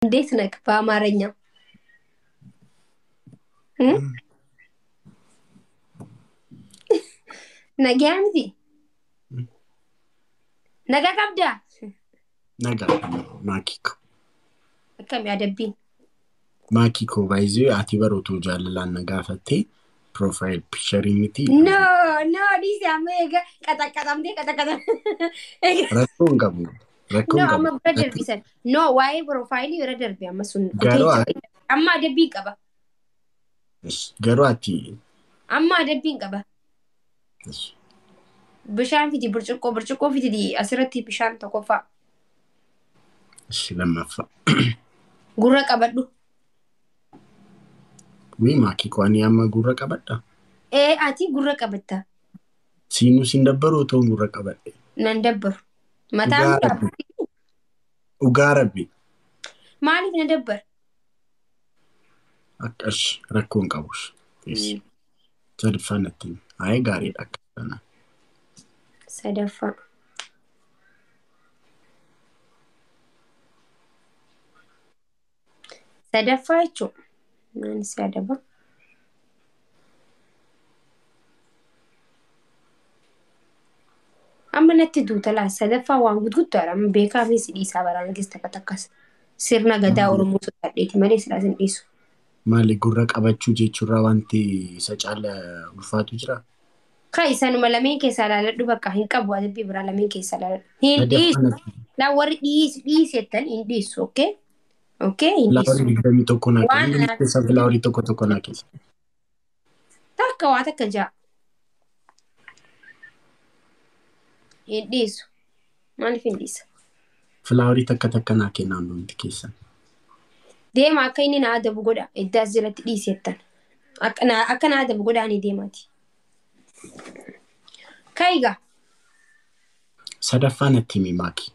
እንዴት ነህ በአማርኛ? Nagaa miti? Nagaa qabdaa? Nagaa maakii koo. Akkami adabbiin? Maakii koo baay'ee ati barootuu jaalalaan na gaafattee profile picture miti. No, no, dhiisi amma egaa qaxaqqaxamtee qaxaqqaxam. Rakkoo hin qabu. Rakkoo No, hin amma qabu. bira darbisan. No, waa'ee profaayilii bira darbi amma sun. Garuu Amma adabbiin qaba. Garuu ati Amma adabbiin qaba. Bishaan fidi burcuqqoo burcuqqoo fidi asirratti bishaan tokkoffaa. Lammaffaa. Gurra qabadhu. Wii maakii koo ani amma gurra qabadha. Ee ati gurra qabatta. Siinuu siin dabbaru otoo gurra qabadhe. Nan dabbaru. Mataan Dhugaa gurra. Rabbi. Dhugaa Rabbi. Maaliif na dabbara? Akkas rakkoo hin qabus. Sadaffaa natti himi. Ayee gaariidha akka sana. Sadaffaa. Sadaffaa jechuun maal si adaba? Amma natti duuta laa sadaffaa waan gudguddaadha. Amma beekaa fi si dhiisaa baraan keessa takka takkas. Sirna gadaa Oromoo sodaadheeti malee silaas hin dhiisu. Maali gurra qabachuu jechuurraa wanti isa caala ulfaatu jira? Kai sanuma lameen keessaa ilaaladhu bakka hin qabu adabbii biraa lameen keessaa ilaaladhu. Hin dhiisu. Sadaffaa natti himi. Laa warri dhiisi dhiisi jettan hin dhiisu. Okay? Okay hin dhiisu. Filaawarii 21 naa Waan kenna. Hundumti keessaa filaawarii tokko tokko naa keessa. Takka waa takka ja'a. Hin dhiisu. Maaliif hin dhiisa? Filaawarii takka takka naa kenna hundumti keessan. Deema akka inni na adabu godha. Iddaas jalatti dhiisi jettan. Akka na adabu godha ani deemaati. Kaiga. Sadaffaa natti himi maaki.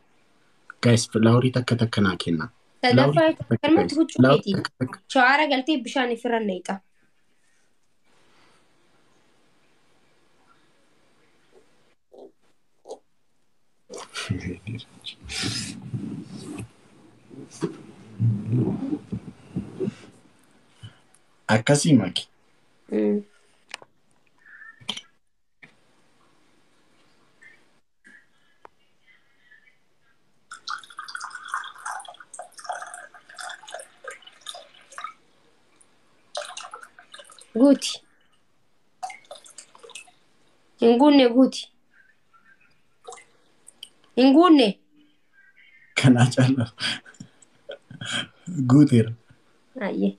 Guys filaawarii takka takka naa kenna. Filaawarii Sadaffaa takka takka kanumatti guys. huccuu Filaawarii keetii. takka takka. Shawaara galtee bishaan ofirra naqxa. Akkasii maaki. Guuti. Hin guunne guuti. Hin guunne. Kanaa caalaa guuteera. Ayyee.